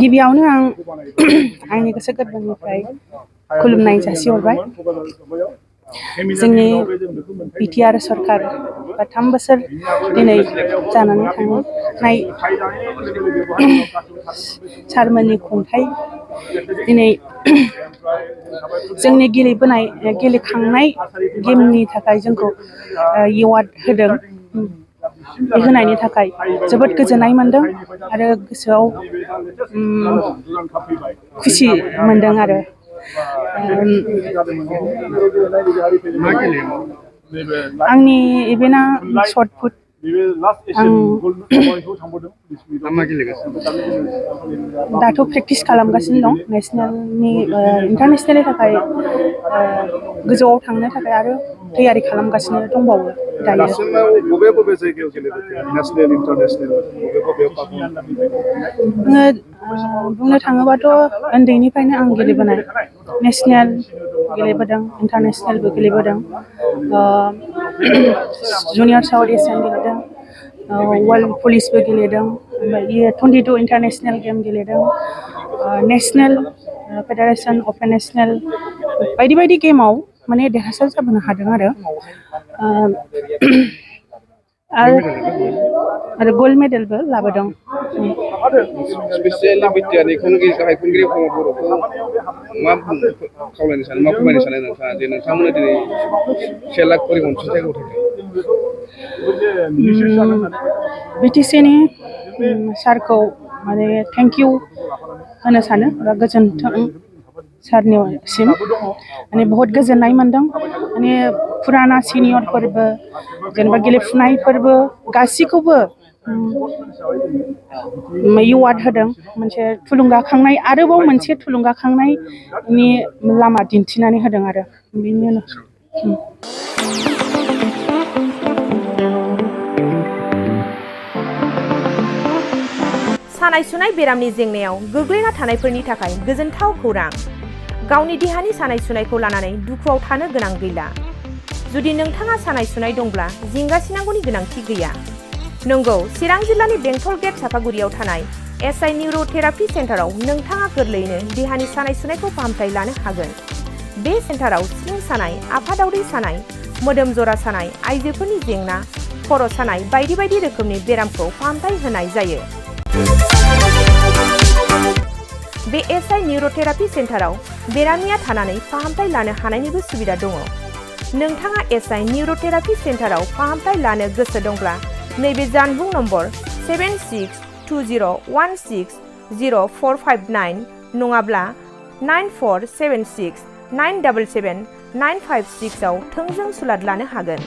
गिबियावनो आं आंनि गोसो गोरबोनिफ्राय खुलुमनाय जासिहरबाय। जोंनि बिटिआर सरखार बा 3 बोसोर दिनै जानानै थांनाय सारमोननि खुंथाय दिनै जोंनि गेलेखांनाय गेमनि थाखाय जोंखौ एवार्ड होदों। बे होनायनि थाखाय जोबोद गोजोननाय मोनदों आरो गोसोआव खुसि मोनदों आरो आंनि इभेन्टआ शर्ट पुट दाथ' प्रेक्टिस खालामगासिनो दं नेशनेलनि इन्टारनेशनेलनि थाखाय गोजौआव थांनो थाखाय आरो तैयारि खालामगासिनो दंबावो दायो। बुंनो थाङोबाथ' उन्दैनिफ्रायनो आं गेलेबोनाय नेशनेल गेलेबोदों इन्टारनेशनेलबो गेलेबोदों जुनियर साउथ एसियान गेलेदों वर्ल्ड पुलिसबो गेलेदों ओमफ्राय 22 इन्टारनेशनेल गेम गेलेदों नेशनेल फेडारेशन अफ नेशनेल बायदि बायदि गेमाव माने देरहासार जाबोनो हादों आरो गल्ड मेडेलबो लाबोदों। स्पेसियेलि बिटिआरनि गाहाय खुंगिरि बर'खौ मा खावलायनो सानो मा फोरमायनो सानो नोंथाङा जे नोंथांमोना दिनै 1 लाख खरि अनसुंथाइ गथायदों? बिटिसिनि सारखौ माने थेंक इउ होनो सानो बा गोजोन्थों सारनिसिम माने बहुत गोजोननाय मोनदों माने फुराना सिनियरफोरबो जेनेबा गेलेफुनायफोरबो गासैखौबो एवार्ड होदों मोनसे थुलुंगाखांनाय आरोबाव मोनसे थुलुंगाखांनायनि लामा दिन्थिनानै होदों आरो बेनि उनाव सानाय सुनाय बेरामनि जेंनायाव गोग्लैना थानायफोरनि थाखाय गोजोनथाव खौरां। गावनि देहानि सानाय सुनायखौ लानानै दुखुआव थानो गोनां गैला। जुदि नोंथाङा सानाय सुनाय दंब्ला जिंगासिनांगौनि गोनांथि गैया। नंगौ, चिरां जिल्लानि बेंटल गेट सापागुरियाव थानाय एसआइ निउर'थेरापि सेन्टाराव नोंथाङा गोरलैयैनो देहानि सानाय सुनायखौ फाहामथाय लानो हागोन। बे सेन्टाराव सिं सानाय, आफादावदै सानाय, मोदोम जरा सानाय, आइजोफोरनि जेंना, खर' सानाय बायदि बायदि रोखोमनि बेरामखौ फाहामथाय होनाय जायो। बे एसआइ निउर'थेरापि सेन्टाराव बेरामिया थानानै फाहामथाय लानो हानायनिबो सुबिदा दङ। नोंथाङा एसआइ निउर'थेरापि सेन्टाराव फाहामथाय लानो गोसो दंब्ला नैबे जानबुं नम्बर 7620160459 नङाब्ला 9476977956 आव थोंजों सुलाद लानो हागोन।